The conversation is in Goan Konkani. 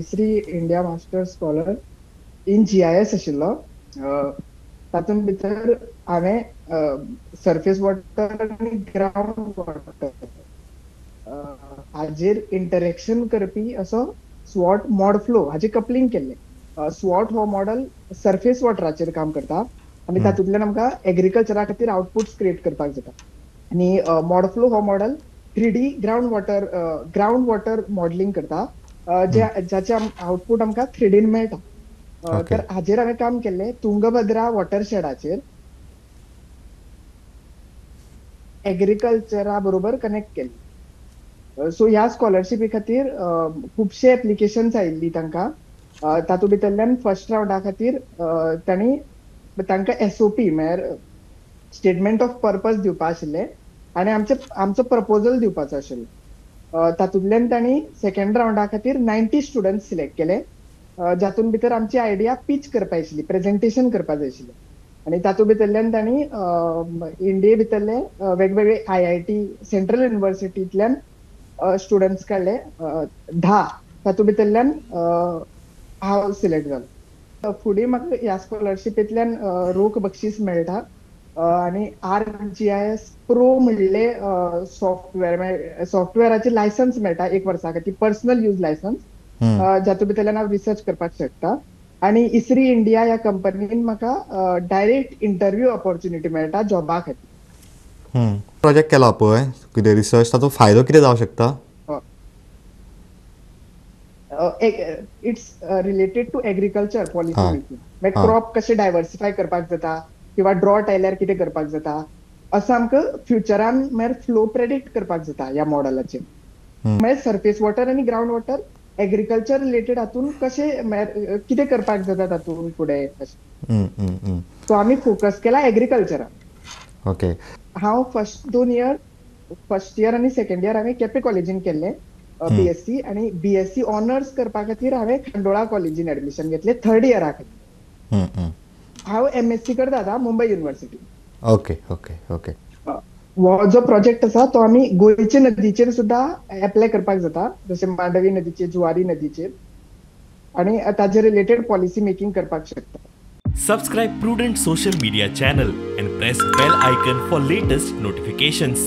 ISRI India master scholar in GIS आशिल्लो. तातूंत भितर हांवें सरफेस वॉटर आनी ग्रावंड वॉटर हाजेर इंटरेक्शन करपी असो स्वॉट मॉडफ्लो हाजे कपलिंग केल्लें. स्वॉट हो मॉडल सरफेस वॉटराचेर काम करता आनी तातूंतल्यान आमकां एग्रीकल्चरा खातीर आउटपुट्स क्रिएट करपाक जाता, आनी मॉडफ्लो हो model 3D ground water modelling करता, जे जाचे आउटपुट आमकां 3Dन मेळटा. तर हाजेर हांवें काम केल्लें तुंगभद्रा वॉटरशेडाचेर एग्रीकल्चरा बरोबर कनेक्ट केल्लें. सो ह्या स्कॉलरशिपी खातीर खुबशे एप्लिकेशन्स आयिल्ली तांकां. तातूंत भितरल्यान फर्स्ट रावंडा खातीर तांणी तांकां SOP म्हळ्यार स्टेटमेंट ऑफ पर्पज दिवपा आशिल्लें आनी आमचो प्रपोजल दिवपाचो आशिल्लो. तातूंतल्यान तांणी सेकंड रावंडा खातीर 90 स्टुडंट्स सिलेक्ट केले, जातूंत भितर आमची आयडिया पीच करपा आशिल्ली, प्रेजेंटेशन करपा जाय आशिल्लें. आनी तातूंत भितरल्यान तांणी इंडिये भितरले वेगवेगळे IIT central युनिवर्सिटींतल्यान स्टुडंट्स काडले 10. तातूंत भितरल्यान हांव सिलेक्ट जालो. फुडें म्हाका ह्या स्कॉलरशिपींतल्यान रोख बक्षीस मेळटा आनी ArcGIS Pro म्हणले सॉफ्टवेअराचे लायसन्स मेळटा 1 वर्सा खातीर, पर्सनल यूज लायसन्स, जातूंत भितरल्यान हांव रिसर्च करपाक शकता. आनी इस्री इंडिया ह्या कंपनीन म्हाका डायरेक्ट इंटरव्यू ऑपॉर्च्युनिटी मेळटा जॉबा खातीर. प्रोजेक्ट केला पळय कितें रिसर्च, ताचो फायदो कितें जावंक शकता? It's related to agriculture policy making. मागीर क्रॉप कशें डायवर्सिफाय करपाक जाता किंवा ड्रॉट आयल्यार कितें करपाक जाता, असो आमकां फ्युचरान म्हळ्यार फ्लो प्रेडिक्ट करपाक जाता ह्या मॉडलाचेर. म्हळ्यार सरफेस वॉटर आनी ग्रावंड वॉटर एग्रीकल्चर रिलेटेड हातून कशें म्हळ्यार कितें करपाक जाता तातूंत फुडें अशें. सो आमी फोकस केला एग्रीकल्चराक. ओके. हांव फर्स्ट 2 इयर, फर्स्ट इयर आनी सेकंड इयर हांवें केपें कॉलेजीन केल्लें BSc, आनी BSc honours करपा खातीर हांवें खांडोळा कॉलेजीन एडमिशन घेतलें थर्ड इयरा खातीर. हांव MSc करता आतां Mumbai university. Okay okay okay. हो जो प्रोजेक्ट आसा तो आमी गोंयचे नदीचेर सुद्दां एप्लाय करपाक जाता, जशें मांडवी नदीचेर, जुवारी नदीचेर, आनी ताजे रिलेटेड पॉलिसी मेकिंग करपाक शकता. Subscribe Prudent social media channel and press bell icon for latest notifications.